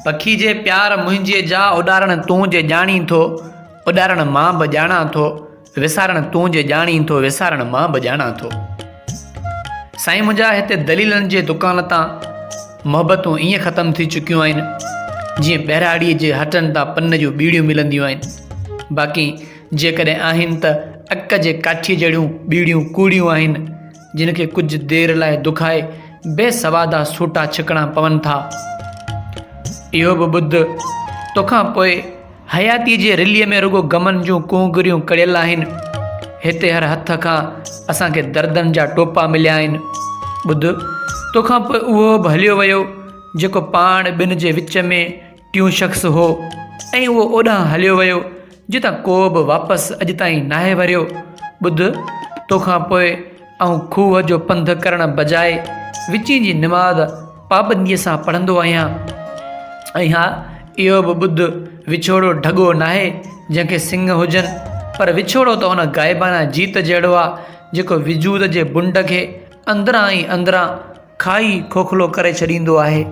پکي جي پيار منهنجي جا اڏارڻ تون جي ڄاڻين ٿو، اڏارڻ مان به ڄاڻان ٿو، وسارڻ تون جي ڄاڻين ٿو، وسارڻ مان به ڄاڻان ٿو. سائين منهنجا هتي دليلن جي دڪان تان محبتون ائين ختم ٿي چڪيون آهن جيئن ٻهراڙيء جي هٽن تان پن جون ٻيڙيون ملنديون آهن. باقي جيڪڏهن آهن ته اڪ جي ڪاٺيء جهڙيون ٻيڙيون ڪوڙيون آهن. جن کي ڪجهه دير لاء دکائي بي سوادا سوٽا ڇڪڻا پون ٿا. اهو به ٻڌ، توکان پوء حياتيء جي رليء ۾ رڳو غمن جون ڪونگريون ڪڙيل آهن. هتي هر هٿ کان اسان کي دردن جا ٽوپا مليا آهن. ٻڌ، توکان پوء اهو به هليو ويو، جيڪو پاڻ ٻن جي وچ ۾ ٽيون شخص هو ۽ اهو اوڏانهن هليو ويو، جتان ڪو به واپس اڄ تائين ناهي وريو. ٻڌ، توکان پوء آئون کوهه جو پنڌ ڪرڻ بجاء وچين جي نماز پابنديء سان پڙهندو آهيان. ۽ ها، اهو به ٻڌ، وڇوڙو ڍڳو ناهي، جنهن کي سڱ هجن، پر وڇوڙو ته ان غائبانه جيت جهڙو آ، جيڪو وجود جي بنڊ کي اندران ئي اندران کائي کوکلو ڪري ڇڏيندو آهي.